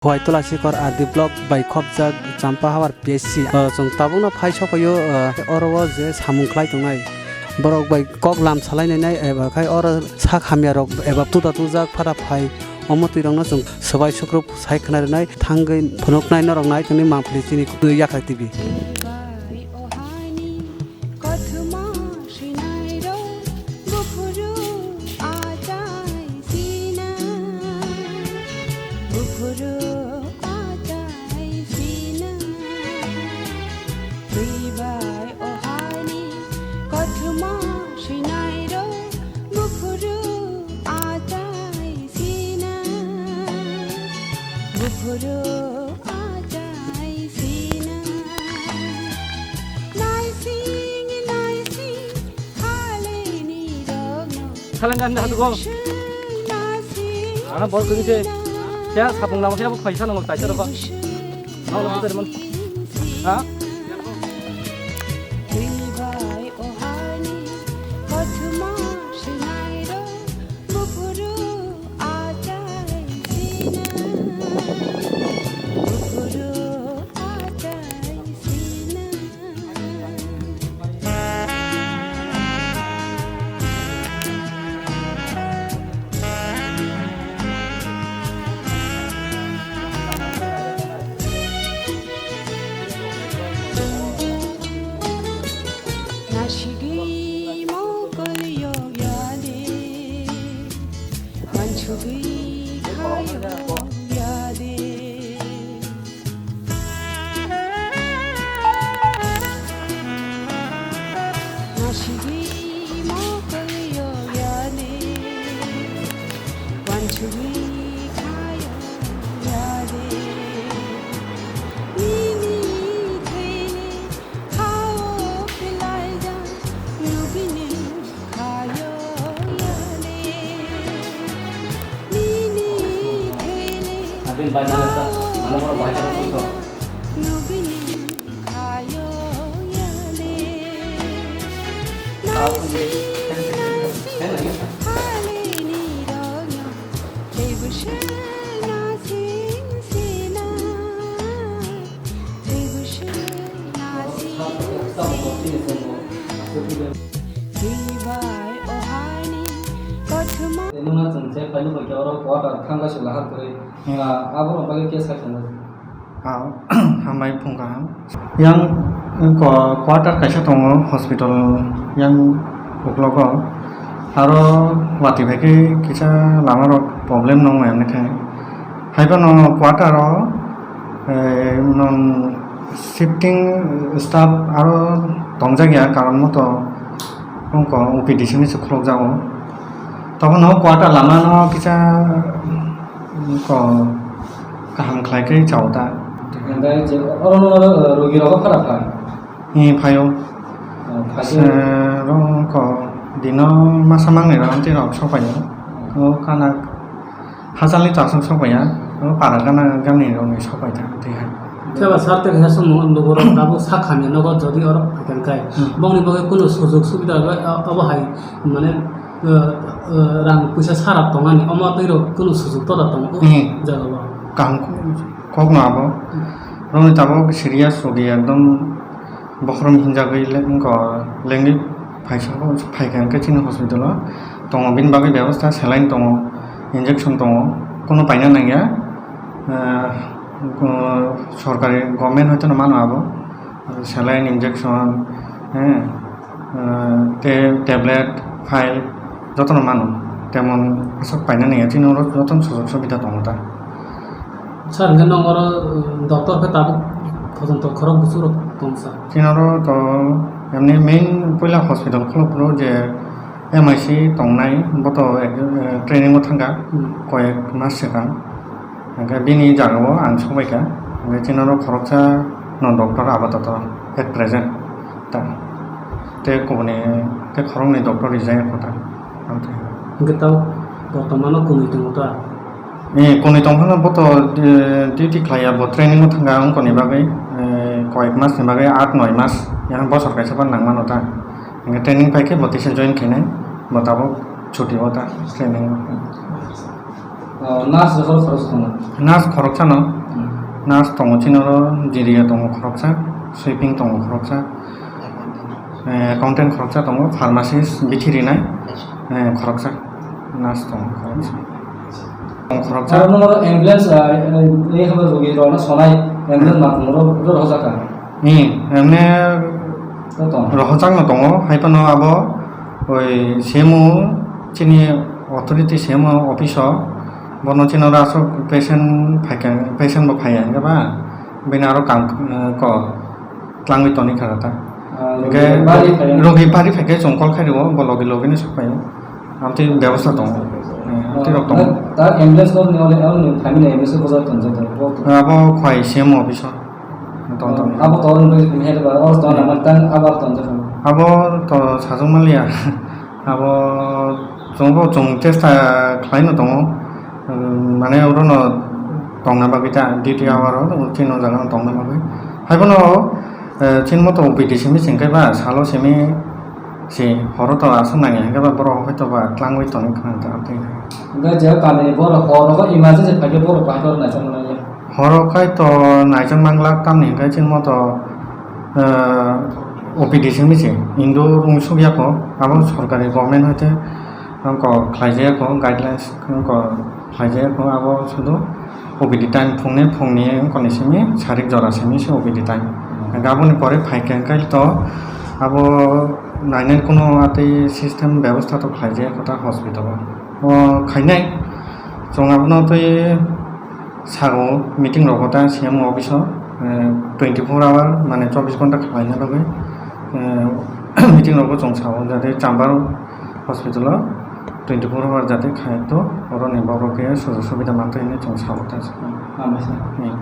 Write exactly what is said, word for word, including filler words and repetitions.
Khowai Tulasikor R D block bai khopjak Champa Hawar P H C. Ah, chwng tabukno phai sokphaio, ah, oro o je samung khlai tongnai. Borok bai kok lam salai nainai, eba khai oro sak hamya rok eba tuda tujak phata phai omo twi rokno chwng swbai sukrub sai khna rwnai thangwi phunuknai norok nai tongni Mangpili chini yakhai T V. Kothoma swinairok buphuru achai sina, buphuru achai sina. Twibai o haini kothoma swinairok buphuru achai sina, buphuru achai sina. Naising naising Saleng dan dah tu kau. Ana bol kini se. Ya sapung lama siapa kau isa nongol taisa rokok. Nongol taisa mon. Ha? Nasigwi mokol yokya de, wansugwi kha yokya de. Nasigwi mokol yokya de, wansugwi kha yokya de. Nini thele khao khlaijak nugwini. Abin bai mana sa, mana mana bai mana sa. Nungna chwng se phaino bai khe oro quarter thangla se lahar kwrwi. Hmm. Ah, aborok bagwi khe sai thangwi. Ah, hambai phung kaham. Yang, ko-, quarter kaisa tongo hospital yang uklogo. Aro watwi bai khe kisa lama rok problem nong maya wngkha. Hai phano quarter o, eh, non shifting staff aro tongjak ya, karon moto wngkha O P D simi se khuluk jago. Tamo no quarter lama no kisa ko kaham khlai khe chao ta. Hingke je oro no, eh, rogi rogo phara phai. Ni phaio. Oh, phaio. Se ro ko dino masa mangnwi rok amtwi rok sok phaio. O kana Hachal ni chasong sok paiya, o para gana gani rok ni sok pai ta twi hai. Khe ba sir tei kaisa swngmung nugo rok tabuk sak hamya nogo jodi oro phaikha khe. Hmm. Bongni bagwi kunu sujug subida abo, abo hai mane, uh, uh, rang puisa sara tongani omo twi rok kunu sujug toda tongo o Hmm. jaga o. Kaham kok no abo. Hmm. Roni tabuk serious rogi ekdom Bokhorok hinjagwi le-, wngkha lengwi phaisa-, phaikha hwnkhe chini hospital-o tongo, bini bagwi bebostha saline tongo, injection tongo, kunu paina nangya, ah, sorkari government hoitono mano abo, saline, injection, eh, ah, tei tablet, file jotono mano, temon aswk paina nangya, chini oro jotono sujog subida tongo ta. Sir, hwnkhe nwng oro, uh, doctor khe tabuk khojon tong khorok buchuk rok tong sa. Chini oro to emni main puila hospital khuluk phuru je M I C tongnai, bo to ek, eh, training o thangkha, Hmm. koyek mas swkang. Hwnkhe bini jaga o ang sokbaikha. Hwnkhe chini oro khoroksa no doctor apatot at present ta. Tei kubuni, tei khoroknwi doctor rijak ya kho ta. Hwnkhe tao bortomano kunui tongo ta? Eh, kunui tong phano bo to, eh, duty khlai ya, bo training o thangkha wngkoni bagwi, eh, koyek mas ni bagwi, aat noi mas, yang bosor kaisa phano nang mano ta. Hingke training pai khe bo teisa join khainai, bo tabuk chuti o ta training o. Ah, nurse rok khoroksa tongo? Nurse khoroksano. Hmm. Nurse tongo chini oro, Jiriya tongo khoroksa, sweeping tongo khoroksa, eh, accountant khoroksa tongo, pharmacist bithi rinai, eh, khoroksa, nurse tongo khoroksa. Tongo khoroksa. Aro nung oro ambulance, ah, eh, eh, haba rogi rokno sonai ambulance Hmm. ma tongo, ro-, ro-, rohorjak kha? Hmm, emne Ro tong. Rohorjakno tongo, hai phano abo oi C M O chini authority C M O office o bono chini oro aswk patient phaikha, patient bo phaiya hwnkhe ba bini aro kam, eh, ko tlangwi tongwi kha ta. Ah, Hwnkhe rogi bari phaiya. Rogi bari phaikhe chwng call khai rwo, bo logi logi no sok phaio. Amtwi bebostha tongo. Eh, amtwi rok tongo. Ah, ta ambulance no ni ole, ole ni family ambulance ko bojak tonjak tongo. Abo khwai C M O office o. Ton, ton. Abo to wng bai meher ba, abo to Hmm. Namar tang abo to wng. Abo to sajwk manliya. Abo chwngbo chwng chesta khlaino tongo. Mane orono tongna bagwi ta, duty hour o chini o jaga no tongna bagwi. Haibono, eh, chini moto O P D simi chengkhe ba salo simi si horo to aswk nangya hwnkhe ba borok hoi to ba tlangwi tongwi khna ta tei. Hwnkhe je kamini borok horo ko emergency phaikhe borok bahai khoro naisang manya. Horo khai to naijak manglak, tamni hwnkhe chini moto, eh, O P D simi se indur wng suk ya kho, abo sorkari government hoite wngkok khlai jak ya kho, guidelines wngkok khlai jak ya kho, abo sudu O P D time phungni phungni wngkoni simi sarik jora simi se O P D time. Hwnkhe aboni pore phaikhe hwnkhe to abo nainai kuno atwi system bebostha to khlai jak ya kho ta hospital o. O khainai chwng abono twi Sago meeting rogo ta C M O office o, eh, twenty four hour mane chobbish ghonta khlaina bagwi, eh, meeting rogo chwng sao jate chamber hospital o twenty four hour jate khai to oroni borok khe sujog subida mantwi hinwi chwng sao ta. Ah, masa. Hmm.